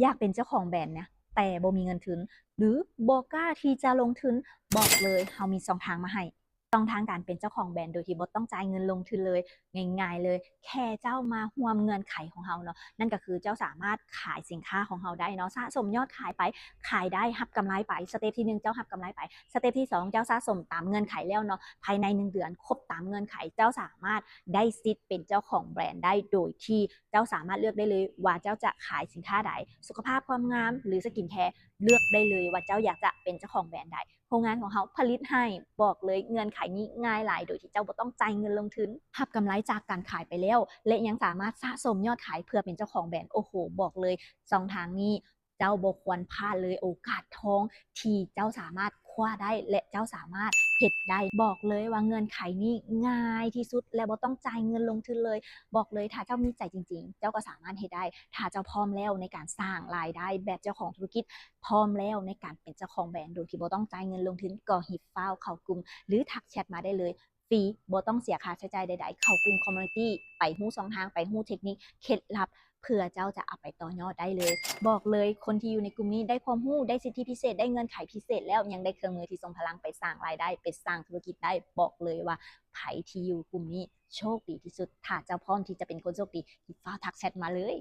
ຢາກເປັນເຈົ້າຂອງແບຣນນະ ແຕ່ບໍ່ມີເງິນທຶນ ຫຼືບໍ່ກ້າທີ່ຈະລົງທຶນ, ບອກເລີຍ ເຮົາມີຊ່ອງທາງມາໃຫ້. ຊ່ອງທາງການເປັນເຈົ້າຂອງແບຣນໂດຍທີ່ບໍ່ຕ້ອງຈ່າຍເງິນລົງທຶນເລີຍ ງ່າຍໆເລີຍ ແຄ່ເຈົ້າມາຮ່ວມເງື່ອນໄຂຂອງເຮົາເນາະ, ນັ້ນກໍຄືເຈົ້າສາມາດຂາຍສິນຄ້າຂອງເຮົາໄດ້ເນາະ, ສະສົມຍອດຂາຍໄປ ຂາຍໄດ້ ຮັບກຳໄລໄປ. ສະເຕັບທີໜຶ່ງ ເຈົ້າຮັບກຳໄລໄປ. ສະເຕັບທີສອງ ເຈົ້າສະສົມຕາມເງື່ອນໄຂແລ້ວເນາະ, ພາຍໃນໜຶ່ງເດືອນ ຄົບຕາມເງື່ອນໄຂ ເຈົ້າສາມາດໄດ້ສິດເປັນເຈົ້າຂອງແບຣນໄດ້ ໂດຍທີ່ເຈົ້າສາມາດເລືອກໄດ້ເລີຍວ່າເຈົ້າຈະຂາຍສິນຄ້າໃດ, ສຸຂະພາບຄວາມງາມ ຫຼື ສະກິນແຄ ເລືອກໄດ້ເລີຍວ່າເຈົ້າຢາກຈະເປັນເຈົ້າຂອງແບຣນໃດ. ໂຮງງານຂອງເຮົາຜະລິດໃຫ້, ບອກເລີຍ ເງື່ອນໄຂນີ້ງ່າຍຫຼາຍ ໂດຍທີ່ເຈົ້າບໍ່ຕ້ອງຈ່າຍເງິນລົງທຶນ, ຮັບກຳໄລຈາກການຂາຍໄປແລ້ວ ແລະ ຍັງສາມາດສະສົມຍອດຂາຍເພື່ອເປັນເຈົ້າຂອງແບຣນ. ໂອ້ໂຫ ບອກເລີຍ ຊ່ອງທາງນີ້ ເຈົ້າບໍ່ຄວນພາດເລີຍ ໂອກາດທອງທີ່ເຈົ້າສາມາດຄວ້າໄດ້ ແລະ ເຈົ້າສາມາດເຮັດໄດ້. ບອກເລີຍວ່າເງື່ອນໄຂນີ້ງ່າຍທີ່ສຸດ ແລະ ບໍ່ຕ້ອງຈ່າຍເງິນລົງທຶນເລີຍ. ບອກເລີຍ ຖ້າເຈົ້າມີໃຈຈິງໆ ເຈົ້າກໍສາມາດເຮັດໄດ້ ຖ້າເຈົ້າພ້ອມແລ້ວໃນການສ້າງລາຍໄດ້ແບບເຈົ້າຂອງທຸລະກິດ, ພ້ອມແລ້ວໃນການເປັນເຈົ້າຂອງແບຣນໂດຍທີ່ບໍ່ຕ້ອງຈ່າຍເງິນລົງທຶນ ກໍຮີບຟ້າວເຂົ້າກຸ່ມ ຫຼື ທັກແຊັດມາໄດ້ເລີຍ ຟຣີ ບໍ່ຕ້ອງເສຍຄ່າໃຊ້ຈ່າຍໃດໆ. ເຂົ້າກຸ່ມຄອມມູນິຕີ້ ໄປຮູ້ຊ່ອງທາງ ໄປຮູ້ເທັກນິກ ເຄັດລັບ ເພື່ອເຈົ້າຈະເອົາໄປຕໍ່ຍອດໄດ້ເລີຍ. ບອກເລີຍ ຄົນທີ່ຢູ່ໃນກຸ່ມນີ້ໄດ້ຄວາມຮູ້ ໄດ້ສິດທິພິເສດ ໄດ້ເງື່ອນໄຂພິເສດແລ້ວ ຍັງໄດ້ເຄື່ອງມືທີ່ຊົງພະລັງໄປສ້າງລາຍໄດ້ ໄປສ້າງທຸລະກິດໄດ້. ບອກເລີຍວ່າໃຜທີ່ຢູ່ກຸ່ມນີ້ໂຊກດີທີ່ສຸດ. ຖ້າເຈົ້າພ້ອມທີ່ຈະເປັນຄົນໂຊກດີ ຮີບຟ້າວທັກແຊັດມາເລີຍ.